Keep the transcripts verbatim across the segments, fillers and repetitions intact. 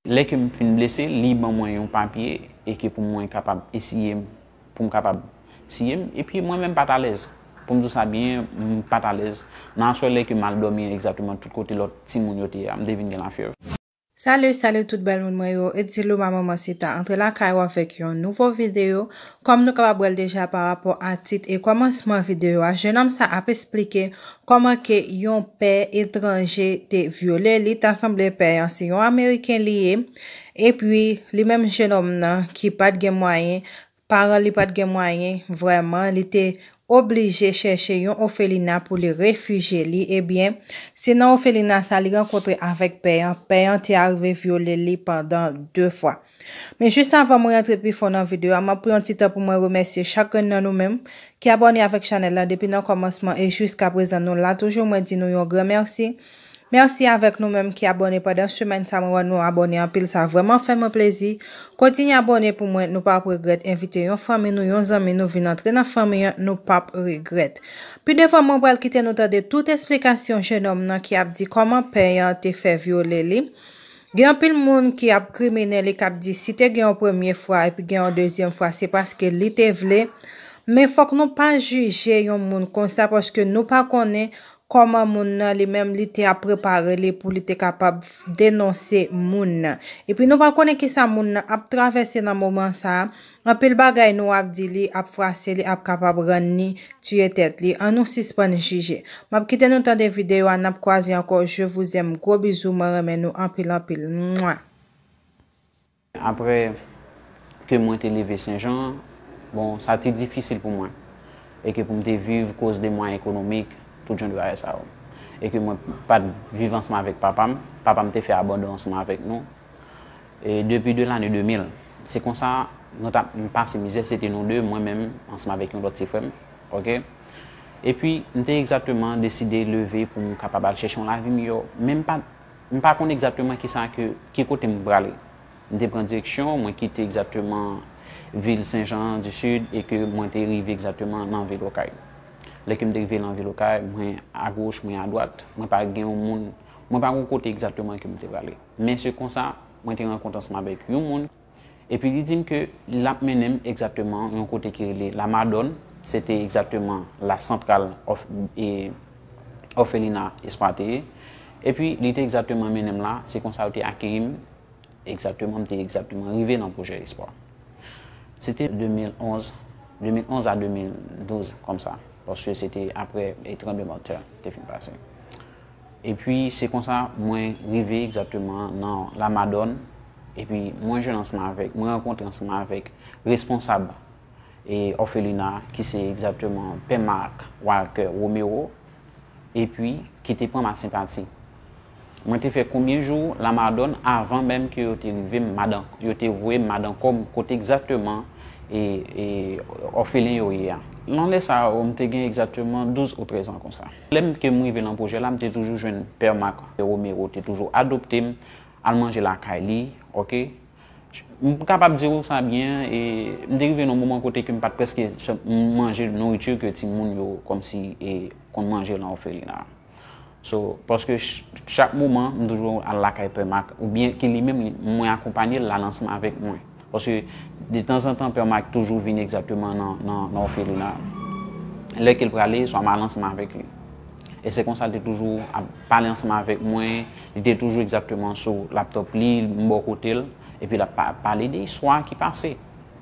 Lè ke m fin blese, li ban mwen yon papye e ke pou mwen kapab esiye m, pou m kapab siye m. Epi mwen menm pa t alèz. Pou m di w sa byen, m pa t alèz. Nan aswè lè ke m al dòmi egzakteman tout kote lòt timoun yo te ye a, m te vin gen lafyèv. Salut, salut tout bèl moun mwen yo. It's Luma Maman Sita antre lakay ou avèk yon nouvo videyo. Kòm nou kapab wè l deja pa rapò a tit e kòmansman videyo a, jenòm sa ap esplike kòman ke yon pè etranje te vyole li. Ta sanble pè an se yon Ameriken li ye. Epi, li menm jenòm nan ki pa t gen mwayen, paran li pa t gen mwayen vrèman, li te oblije chèche yon òfelina pou li refijye li. Ebyen, se nan òfelina sa li rankontre avèk pè an. Pè an te arive vyole li pandan de fwa. Men jis avan mwen rantre pi fon nan videyo a, m ap pran yon ti tan pou mwen remèsye chak grenn nan nou menm ki abòne avèk chanèl la depi nan kòmansman e jiska prezan nou la toujou. Mwen di nou yon gran mèsi. Mèsi avèk nou menm ki abòne pandan semèn sa, mwen wè nou abòne anpil, sa vrèman fè mwen plezi. Kontinye abòne pou mwen, nou p ap regrèt. Envite yon fanmi nou, yon zanmi nou vin antre nan fanmi an, nou p ap regrèt. Pi devan mwen pral kite nou tande tout esplikasyon jenòm nan ki ap di kòman pè an te fè vyole li. Gen anpil moun ki ap krimine li, k ap di si te gen yon premye fwa epi gen yon dezyèm fwa, se paske li te vle. Men fòk nou pa jije yon moun konsa paske nou pa konnen kòman moun nan li menm li te ap prepare li pou li te kapab denonse moun nan. Epi nou pa konnen kisa moun nan ap travèse nan moman sa a. Anpil bagay nou ap di li ap fwase li ap kapab rann li tiye tèt li. An nou sispann jije. M ap kite nou tande videyo a, n ap kwaze ankò. Je vous aime, gwo bizou, mwen renmen nou anpil anpil. Mwa. Apre ke mwen te leve Senjan, bon, sa te difisil pou mwen. E ke pou m te viv koz de mwayen ekonomik, tout jan de bagay sa yo. E ke mwen pa t viv ansanm avèk papa m. Papa m te fè abandon ansanm avèk nou. E depi de lane de mil. Se konsa, nou t ap, m pase mizè, se te nou de, mwen menm, ansanm avèk yon lòt ti frè m. Oke? Epi, m te egzakteman deside leve pou m kapab al chèche yon lavi miyò. Men m pa, m pa konn egzakteman kisa ke, ki kote m prale. M te pran direksyon, mwen kite egzakteman vil Senjan di Sid e ke mwen te rive egzakteman nan vil Okay. Lè ke m te rive nan vil Okay, mwen agoch, mwen adwat, mwen pa gen yon moun, mwen pa gen yon kote egzakteman ke m te prale. Men se konsa, mwen te rankontre ansanm avèk yon moun, epi li di m ke l ap mennen m egzakteman yon kote ki rele Lamadòn, se te egzakteman la santral òf, e, òfelina Espwa te ye. Epi li te egzakteman mennen m la, se konsa yo te akeyi m, egzakteman, m te egzakteman rive nan pwojè Espwa. Se te de mil onz, de mil onz a de mil douz, kòmsa, paske se te apre, e, tranblemanntè te fin pase. Epi, se konsa mwen rive egzakteman nan Lamadòn, epi mwen jwenn ansanm avèk, mwen rankontre ansanm avèk responsab, e, òfelina, ki se egzakteman Pè Marc Walker Romero, epi ki te pran ma senpati. Mwen te fè konbyen jou Lamadòn avan menm ke yo te rive m madan, yo te voye m madan kòm kote egzakteman, e, e, òfelen yo ye a. Nan lè sa yo, m te gen egzakteman douz ou trèz an konsa. Lè m ke m rive nan pwojè la, m te toujou jwenn Pè Marc Romero te toujou adopte m, al manje lakay li, oke? M kapab di w sa byen, e m te rive nan moman kote ke m pa t prèske sè-, m manje nouriti ke timoun yo kòmsi, e, konn manje nan òfelina. So, paske ch-, chak moman, m toujou al lakay Pè Marc, oubyen ke li menm, li, mwen akonpanye l, l al ansanm avèk mwen. Paske, detanzantan, Pè Marc toujou vin egzakteman nan, nan, nan òfelina. Lè ke l prale, swa m al ansanm avèk li. E se konsa, l te toujou ap pale ansanm avèk mwen, li te toujou egzakteman sou laptòp li, m bò kote l, epi l ap pa-, pale de istwa ki pase.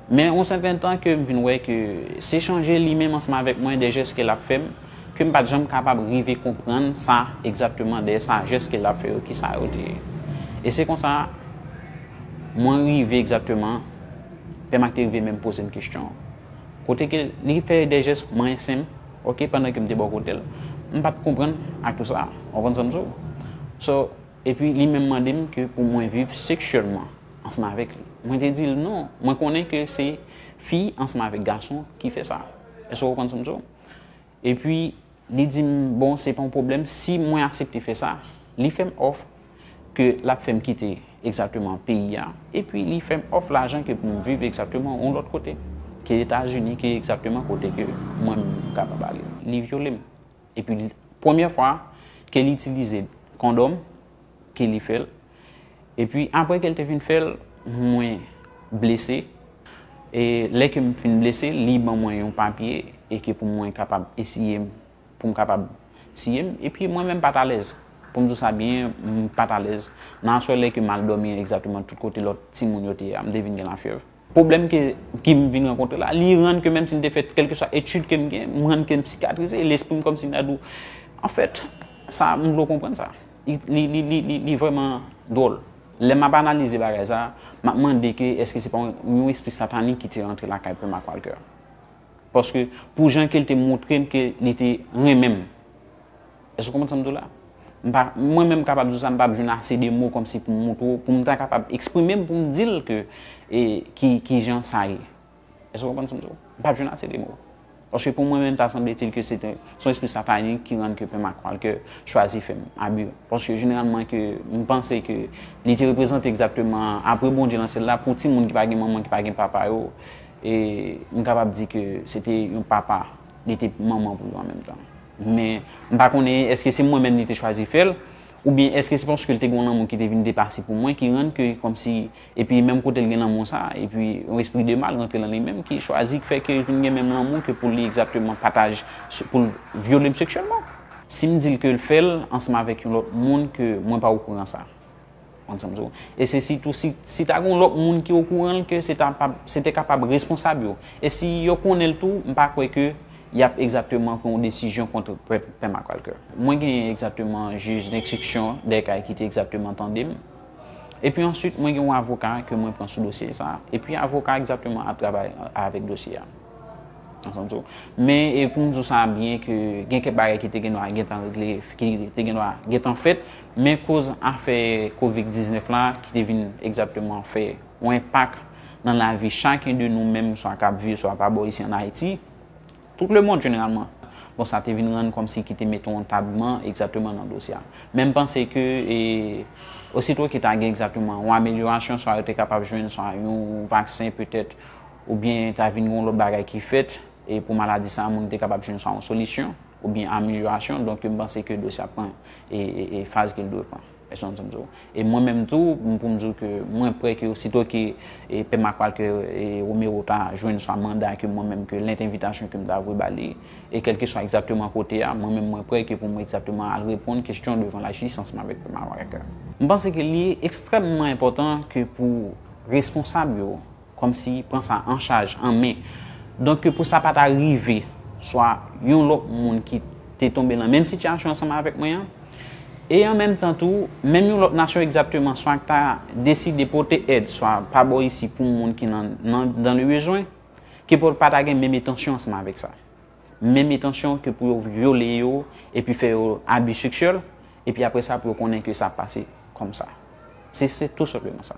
Men yon sèten tan ke m vin wè ke se chanje li menm ansanm avèk mwen, de jès ke l ap fè m, ke m pa t janm kapab rive konprann sa egzakteman, dèyè sa jès ke l ap fè yo, kisa yo te ye. E se konsa, mwen rive egzakteman, Pè Marc te rive menm poze m kesyon. Kote ke li fè de jès mwen senp, oke, pandan ke m te bò kote l. M pa t konprann ak tou sa, w konprann sa m di w? So, epi li menm mande m ke pou mwen viv seksyèlman ansanm avèk li. Mwen te di l non, mwen konnen ke se fi ansanm avèk gason ki fè sa. Èske w konprann sa m di w? Epi, li di m, bon, se pa yon pwoblèm si mwen aksepte fè sa. Li fè m òf ke l ap fè m kite egzakteman peyi a, epi li fè m òf lajan ke pou m viv egzakteman yon lòt kote, ke Etazini, ke egzakteman kote ke mwen m kapab ale. Li vyole m. Epi, li, premyè fwa ke li itilize kondòm, ke li fè l, Epi apre ke l te fin fè l, mwen blese. E lè ke m fin blese, li ban mwen yon papye e ke pou mwen kapab eseye m, pou m kapab siye m. Epi mwen menm m pa t alèz. Pou m di w sa byen, m pa t alèz. Nan aswè lè ke m al dòmi egzakteman tout kote lòt timoun yo te ye a, m te vin gen lafyèv. Pwoblèm ke, ki m vin rankontre la, li rann ke menm si m te fè kèlkeswa etid ke m gen, m rann ke m sikatrize, e lespri m kòmsi m ta di w, anfèt, sa, m vle w konprann sa. Li, li, li, li, li, li vrèman dwòl. Lè m ap analize bagay sa, m ap mande ke èske se pa yon, yon espri satanik ki te rantre lakay Pè Marc Walker. Paske pou jan ke l te montre m ke li te renmen m. Èske w konprann sa m di w la? M pa, mwen menm m kapab di w sa, m p ap jwenn ase de mo kòmsi pou m montre w, pou m ta kapab eksprime m, pou m di l ke, e, ki, ki jan sa ye. Èske w konprann sa m di w? M p ap jwenn ase de mo. Paske pou mwen menm, ta sanble-t-il ke se te, se yon espri satanik ki rann ke Pè Marc Walker chwazi fè m abi. Paske jeneralman ke m panse ke li te reprezante egzakteman, apre Bondye nan syèl la, pou timoun ki pa gen manman, ki pa gen papa yo, e m kapab di ke se te yon papa, li te manman pou yo an menm tan. Men, m pa konnen èske se mwen menm li te chwazi fè l, oubyen èske se paske l te gen yon lanmou ki te vin depase pou mwen, ki rann ke kòmsi, epi menm kote l gen lanmou sa, epi yon espri de mal rantre nan li menm, ki chwazi fè ke l vin gen menm lanmou ke pou li egzakteman pataje, pou l vyole m seksyèlman. Si m di l ke l fè l ansanm avèk yon lòt moun ke mwen pa okouran sa. Konn sa m di w. E se sitou si, si ta gen yon lòt moun ki okouran l ke se ta pa, se te kapab responsab yo. E si yo konnen l tou, m pa kwè ke y ap egzakteman pran yon desizyon kont Pè, Pè Marc Walker. Mwen genyen egzakteman jij denstriksyon Dèkay ki te egzakteman tande m. Epi answit, mwen gen yon avoka ke mwen pran sou dosye sa. Epi avoka egzakteman ap travay avèk dosye a. Ansanm tou. Men, e pou m di w sa byen ke gen kèk bagay ki te gen dwa gentan regle, ki te gen dwa gentan fèt, men koz afè kovid diznèf la, ki te vin egzakteman fè yon enpak nan lavi chaken de nou menm, swa k ap viv, swa pa bò isi ann Ayiti, tout lemonn jeneralman. Bon, sa te vin rann kòmsi ki te mete yon tabman egzakteman nan dosye a. Men m panse ke, e, osito ke ta gen egzakteman yon amelyorasyon, swa yo te kapab jwenn swa yon vaksen petèt, oubyen ta vin yon lòt bagay ki fèt, e pou maladi sa a, moun te kapab jwenn swa yon solisyon, oubyen amelyorasyon. Donk, m panse ke dosye a pran e, e, e faz ke l dwe pran. Èske w konprann sa m di w? E mwen menm tou, m, pou m di w ke mwen prè ke osito ke, e, Pè Marc Walker, e, Romero ta jwenn swa manda ke mwen menm, ke lèt envitasyon ke m ta voye ba li, e kèlkeswa egzakteman kote a, mwen menm mwen prè ke pou mwen egzakteman al reponn kesyon devan lajistis ansanm avèk Pè Marc Walker. M panse ke li ekstrèmman enpòtan ke pou responsab yo kòmsi pran sa an chaj, an men. Donk, ke pou sa pa ta rive, swa yon lòt moun ki te tonbe nan menm sitiyasyon ansanm avèk mwen an, e an menm tan tou, menm yon lòt nasyon egzakteman, swa k ta deside pote èd, swa pa bò isi pou moun ki nan, nan, dans le besoin, ke pou pa ta gen menm entansyon ansanm avèk sa. Menm entansyon ke pou yo vyole yo epi fè yo abi seksyèl, epi apre sa pou yo konnen ke sa pase kòmsa. Se, se tou senpleman sa.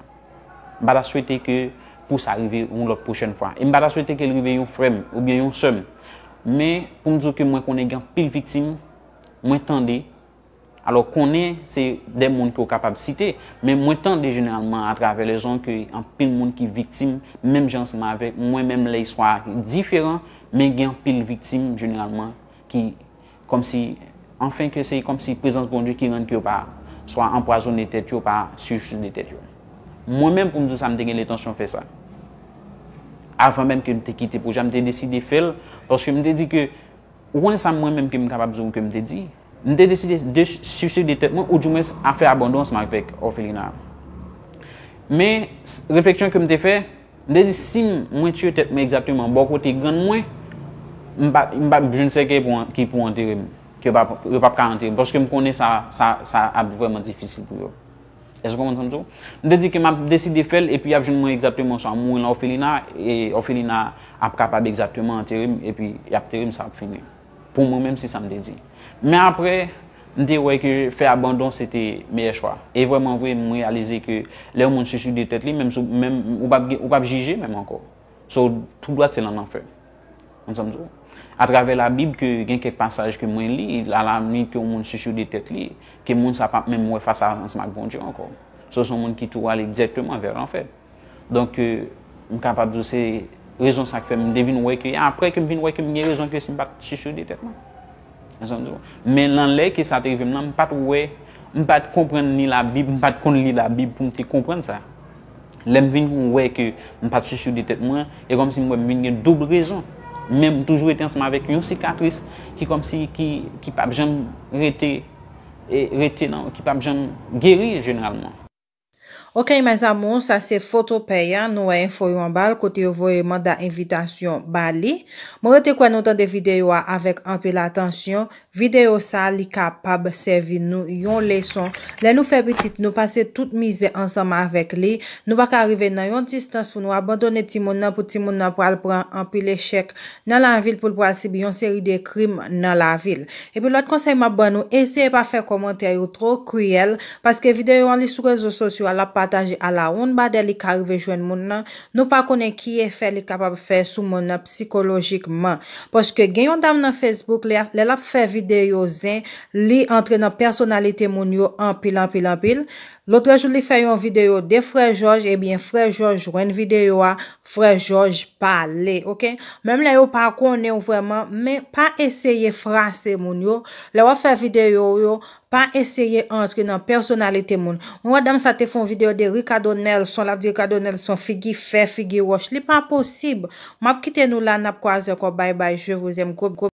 M pa ta swete ke pou sa rive yon lòt pwochèn fwa. E m pa ta swete ke l rive yon frè m oubyen yon sè m. Men, pou m di w ke mwen konnen gen anpil viktim, mwen tande, alò, konnen se de moun ke w kapab site, men mwen tande jeneralman atravè lèzon ke anpil moun ki viktim, menm jan ansanm avèk mwen, menm lè istwa diferan, men gen anpil viktim jeneralman ki kòmsi, anfen, ke se kòmsi prezans Bondye ki rann ke yo pa swa anpwazonnen tèt yo, pa swiside tèt yo. Mwen menm, pou m di w sa, m te gen lentansyon fè sa. Avan menm ke m te kite pwojè a, m te deside fè l, paske m te di ke, ou konnen sa mwen menm ke m kapab di w ke m te di? M te deside de swiside tèt mwen, oudimwens a fè abandon ansanm avèk òfelina a. Men, s-, refleksyon ke m te fè, m te di, si m, mwen tiye tèt mwen egzakteman bò kote grann mwen, m pa, m p ap jwenn sèkèy pou an-, ki pou antere m, ke yo p ap, yo p ap ka antere m, paske m konnen sa, sa, sa ap vrèman difisil pou yo. Èske w konprann sa m di w? M te di ke m ap deside fè l, epi y ap jwenn mwen egzakteman swa mouri nan òfelina, e òfelina ap kapab egzakteman antere m, epi y ap antere m, sa ap fini. Pou mwen menm, se sa m te di. Men apre, m te wè ke fè abandon se te meyè chwa. E vrèman vre, m reyalize ke lè yon moun swiside tèt li, menm si w, menm, ou p ap gen, ou p ap jije menm ankò. So, tout dwat se nan lanfè. Konn sa m di w? Atravè Labib, ke gen kèk pasaj ke mwen li, alanwit ke yon moun swiside tèt li, ke moun sa p ap menm wè fas a ansanm ak Bondye ankò. So, se yon moun ki tou ale dirèkteman vè lanfè. Donk, euh, m kapab di w se rezon sa k fè m te vin wè ke, apre ke m vin wè ke m gen rezon ke si m pa t swiside tèt mwen. Konn sa m di w? Men nan lè ke sa te rive m nan, m pa t wè M pa t konprann ni Labib, m pa t konn li Labib pou m te konprann sa. Lè m vin wè ke m pa t si si de tèt mwen, e kòmsi m wè m vin gen doub rezon. Men m toujou rete ansanm avèk yon sikatris ki kòmsi ki, ki p ap janm rete, e, rete nan, ki p ap janm geri jeneralman. Ok, mes amours, sa se foto pè a, nou wè enfo yo anba l, kote yo voye manda envitasyon ba li. Mwen rete kwè nou tande videyo a avèk anpil atansyon. Videyo sa, li kapab sèvi nou yon leson. Lè nou fè pitit nou pase tout mizè ansanm avèk li, nou pa ka rive nan yon distans pou nou abandone timoun nan, pou timoun nan pral pran anpil echèk nan lavi l, pou l pral sibi yon seri de krim nan lavi l. Epi lòt konsèy m ap ban nou, eseye pa fè kòmantè yo twò kriyèl, paske videyo an li sou rezo sosyo a, l ap pataje alawonnbadè, li ka rive jwenn moun nan. Nou pa konnen ki efè li kapab fè sou moun nan sikolojikman. Paske gen yon dam nan Facebook, lè, lè l ap fè videyo zen, li antre nan pèsonalite moun yo anpil, anpil, anpil. Lotrejou, li fè yon videyo de Frè Jòj, ebyen, Frè Jòj jwenn videyo a, Frè Jòj pale, ok? Menm lè yo pa konnen w vrèman, men pa eseye frase moun yo. Lè w ap fè videyo w yo, pa eseye antre nan pèsonalite moun. Mwen wè dam sa te fè yon videyo de Ricardo Nelson, l ap di Ricardo Nelson figi fè, figi wòch. Li pa posib. M ap kite nou la, n ap kwaze ankò. Bye bye, je vous aime, gwo, gwo.